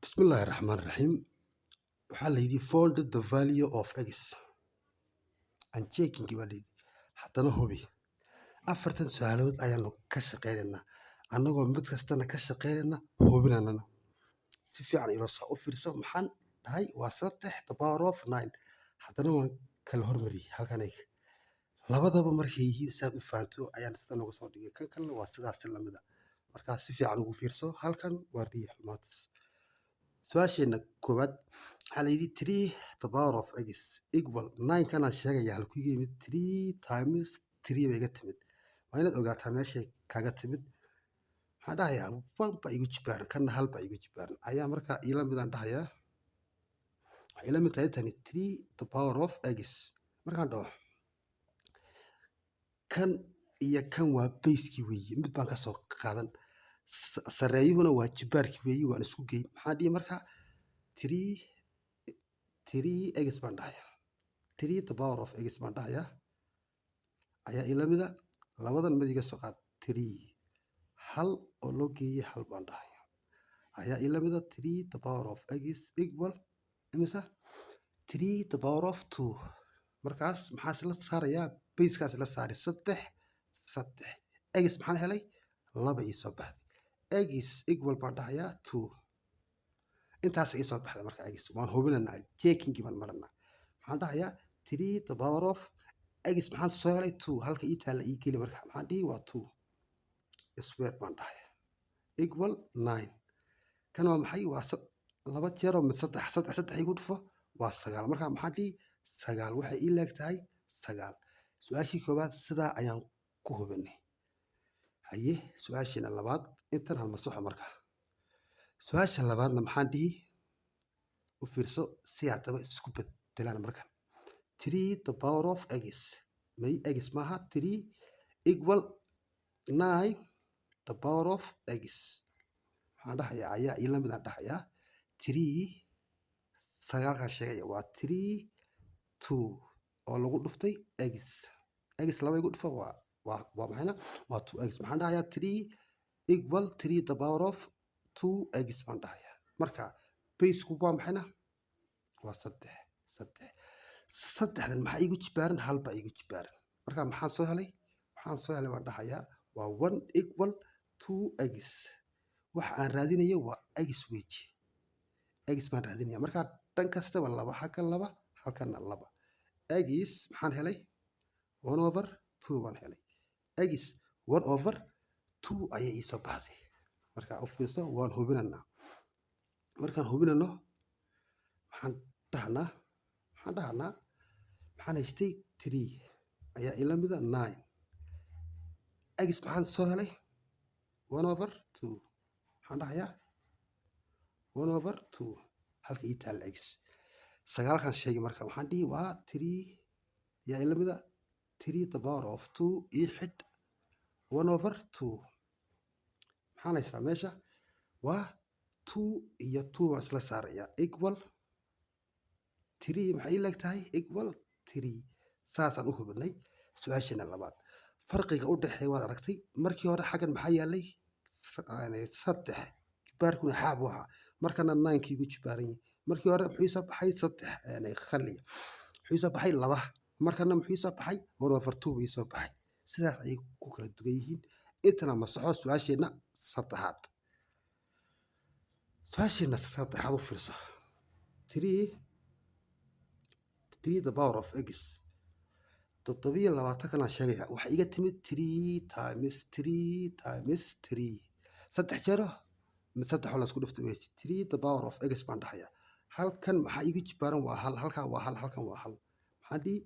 Bismillahi Raxmaani Raxiim. Waxaa la yidhi, "Find the value of x and checking," baa la yidhi. Haddana hubi. Afartan su'aalood ayaanu ka shaqeynaynaa, annagoo mid kastana ka shaqeynayna, hubinanana. Si fiican ila soco, u fiirso. Maxaan dhahay? Waa 3 the power of 9. Haddana waan kala hormariyey halkan. Eeg, labadaba markay yihiin saad u fahanto ayaan sidan uga soo dhigay. Kan kalena waa sidaas si lamid ah. Markaa si fiican ugu fiirso. Halkan waa Real Maths. Su-aasheena koowaad waxaa la yidhi 3 the power of x equal 9. Kanaan sheegaya halku iga yimid. 3 times 3 bay iga timid. Waa inaad ogaataa meeshay kaga timid. Maxaan dhahayaa? 1 baa igu jibaaran, kanna 1 baa igu jibaaran. Ayaa markaa iila midaan dhahayaa, waxay ila mid tahay tani 3 the power of x. Markaan dhaho, kan iyo kan waa base-kii weeye, mid baan kasoo qaadan. Sareeyuhuna waa jibaarkii weeye, waan isku geyn. Maxaan dhihi markaa? 3 x baan dhahayaa, 3 the power of x baan dhahayaa ayaa ila mida. Labadan mid iga soo qaad, 3, 1 oo loo geeyey 1 baan dhahayaa ayaa ila mida. 3 the power of x equal imisa? 3 the power of 2. Markaas maxaa isla saarayaa? Base-kaas isla saaray, 3, 3. X maxaan helay? 2 ii soo baxday. X equal baan dhahayaa 2. Intaas ii soo baxday. Marka x waan hubinanaa, checking baan maranaa. Maxaan dhahayaa? 3 the power of x maxaan soo helay? 2. Halka ii taalla ii geli. Marka maxaan dhihi? Waa 2 square baan dhahayaa equal 9. Kan waa maxay? Waa laba jeeroo mid 3, 3, 3 igu dhufo, waa 9. Marka maxaan dhihi? 9 waxay ii leeg tahay 9. Su-aashii koowaad sidaa ayaan ku hubinay. Haye, su-aashiina labaad intan halma soxo. Marka su-aasha labaadna maxaan dhihi? U fiirso si haddaba isku bedelaan markan. 3 the power of x, may, x maaha, 3 equal 9 the power of x. Waxaan dhahayaa ayaa ila mid aan dhahayaa 3, 9-kan sheegaya waa 3 2 oo lagu dhuftay x. X laba igu dhufo, waa maxayna? Waa 2 x. Maxaan dhahayaa? 3 equal 3 the power of 2 x baan dhahayaa. Marka base-ku waa maxayna? Waa 3, 3. Saddexdan maxaa iigu jibaaran? 1 baa iigu jibaaran. Marka maxaan soo helay? Waxaan soo helay baan dhahayaa waa 1 equal 2 x. Waxa aan raadinayo waa x weji, x baan raadinaya. Marka dhan kastaba 2, halkan 2, halkanna 2. X maxaan helay? 1 over 2 baan helay. X 1 over 2 ayay ii soo baxday. Marka u fiirso, waan hubinanaa. Markaan hubinano, maxaan dhahnaa? Maxaan dhahnaa? Maxaan haystay? 3 ayaa ila mida 9. X maxaan soo helay? 1 over 2. Maxaan dhahayaa? 1 over 2 halka ii taalla x. 9-kan sheegay. Marka waxaan dhihi waa 3 ayaa ila mida 3 the power of 2 ii xidh 1 over 2. Maxaan haystaa meesha? Waa 2 iyo 2 baan isla saarayaa, equal 3. Maxay ii leeg tahay? Equal 3. Saasaan u hubinay su-aasheena labaad. Farqiga u dhexeeya waad aragtay. Markii hore xaggan maxaa yaalay? 3, jibaarkuna xaab u ahaa. Markana 9-kii igu jibaaran yahay. Markii hore muxuu soo baxay? 3 yani khaliya. Muxuu soo baxay? 2. Markana muxuu soo baxay? 1 over 2 buu soo baxay. Sidaas ayay ku kala duwan yihiin. Intana masaxo. Su-aasheena saddexaad, su-aasheena saddexaad u fiirso. 3 the power of x, 27 kanaan sheegaya, waxay iga timid 3 times 3 times 3, 3 jeero mid 3 oo la isku dhuftay weji. 3 the power of x baan dhahayaa. Halkan maxaa igu jibaaran? Waa 1. Halkan waa 1, halkan waa 1. Maxaan dhihi?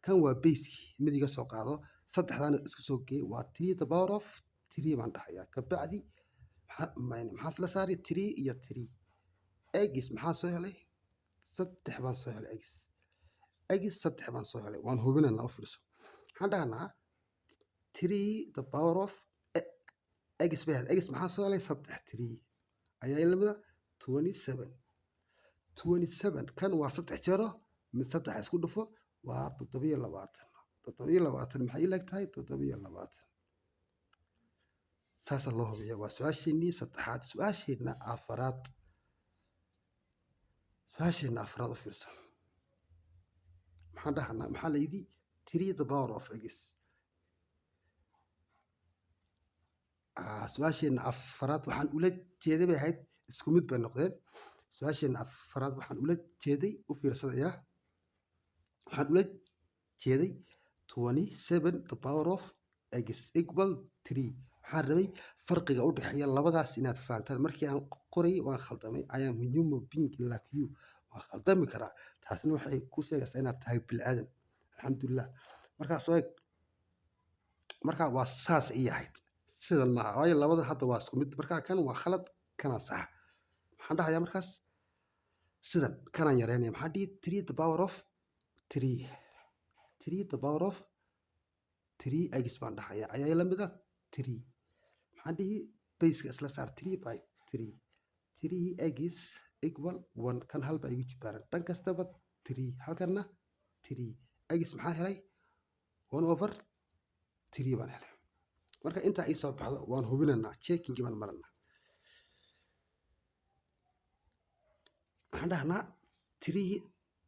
Kan waa base-kii, mid iga soo qaado, saddexdaana isku soo geey, waa 3 the power of 3 baan dhahayaa. Kabacdi maxaa isla saari? 3 iyo 3. X maxaa soo helay? 3 baan soo helay. X, x 3 baan soo helay. Waan hubinanaa, u fiirso. Maxaan dhahnaa? 3 the power of x bay ahayd. X maxaa soo helay? 3, 3 ayaa ila mida 27. 27 kan waa 3 jeero mid 3 isku dhufo, waa 27. 27 maxay ii leeg tahay? 27. Saasaa loo hubiya. Waa su-aasheenii saddexaad. Su-aasheenna afaraad. Su-aasheena afraad u fiirso. Maxaan dhahanaa? Maxaa la yidhi? Three the power of x. Su-aasheena afraad waxaan ula jeeday bay ahayd, isku mid bay noqdeen. Su-aasheena afraad waxaan ula jeeday, u fiirsadayaa, waxaan ula jeeday 27 the power of x equal three. Waxaan rabay farqiga u dhexeeya labadaas inaad fahantaan. Markii aan qorayay waan khaldamay. I am human being like you, waan khaldami karaa. Taasina waxay ku sheegaysaa inaad tahay bini'aadan, alxamdulilah. Markaa soo eg, markaa waa saas ii ahayd, sidan maaha, waayo labada hadda waa isku mid. Markaa kan waa khalad, kana sax. Maxaan dhahayaa markaas? Sidan kanaan yareynaya. Maxaan dhihi? Three the power of three, three the power of three x baan dhahaya ayaa la mid ah three. Maxaan dhihi? Baseka isla saar, three by three, three x equal one. Kan hal baa igu jibaaran, dhan kastaba three, halkanna three x. Maxaan helay? One over three baan helay. Marka intaa ii soo baxdo waan hubinanaa, checking baan maranaa. Waxaan dhahnaa 3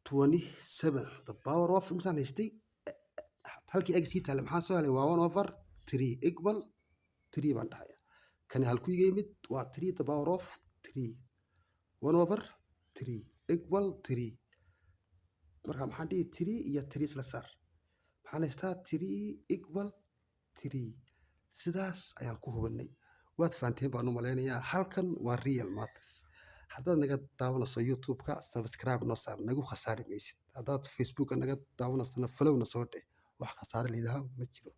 27 the power of, imsaan haystay halkii x ii taale, maxaan soo helay? Waa one over three equal three baan dhahaya. Kani halku iga yimid? Waa three the power of three, one over three equal three. Marka maxaan dhihi? Three iyo three isla saar. Maxaan haystaa? Three equal three. Sidaas ayaan ku hubinay. Waad fahanteen baan u malaynayaa. Halkan waa Real Matters. Haddaad naga daawanayso YouTube-ka, subscribe noo saar, nagu khasaari maysid. Haddaad Facebook-a naga daawanaysana, follow na soo dheh. Wax khasaare layidhaha ma jiro.